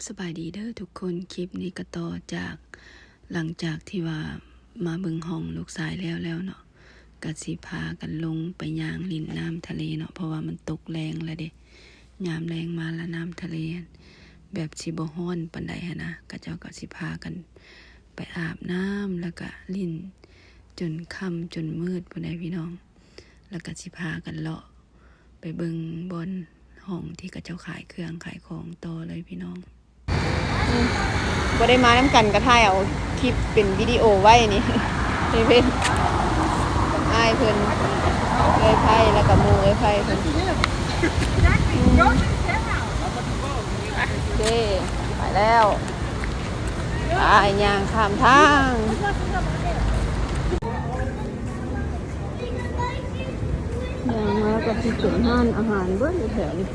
ສະບາຍດີເດີທຸກຄົນ, ຄລິບນີ້ກໍຕໍ່ຈາກ ຫຼັງຈາກທີ່ວ່າມາເບິ່ງຫ້ອງລູກຊາຍແລ້ວແລ້ວເນາະ, ກໍຊິພາກັນລົງໄປຍ່າງຫຼິ້ນນ້ຳທະເລເນາະ, ເພາະວ່າມັນຕົກແລງແລ້ວເດ້, ຍາມແລງມາລະນ້ຳທະເລແບບຊິບໍ່ຮ້ອນປານໃດຫັ້ນນະ, ເຂົາເຈົ້າກໍຊິພາກັນໄປອາບນ້ຳ ແລ້ວກໍຫຼິ້ນຈົນຄ່ຳຈົນມືດພຸ້ນໃດ໋ພີ່ນ້ອງ, ແລ້ວກໍຊິພາກັນເລາະ ໄປເບິ່ງບ່ອນຫ້ອງທີ່ເຂົາເຈົ້າຂາຍເຄື່ອງຂາຍຂອງຕໍ່ເລີຍພີ່ນ້ອງ. ບໍ່ໄດ້ມານຳກັນກໍຖ່າຍເອົາຄລິບເປັນວິດີໂອໄວ້ນີ້. ນີ້ເພິ່ນ ອ້າຍເພິ່ນ ເອື້ອຍໄພ ແລ້ວກໍໝູ່ເອື້ອຍໄພເພິ່ນ. ໂອເຄ ໄປແລ້ວ. ໄປ ຍ່າງຂ້າມທາງ. ຍ່າງມາກໍຊິເປັນຮ້ານອາຫານເບິດຢູ່ແຖວນີ້.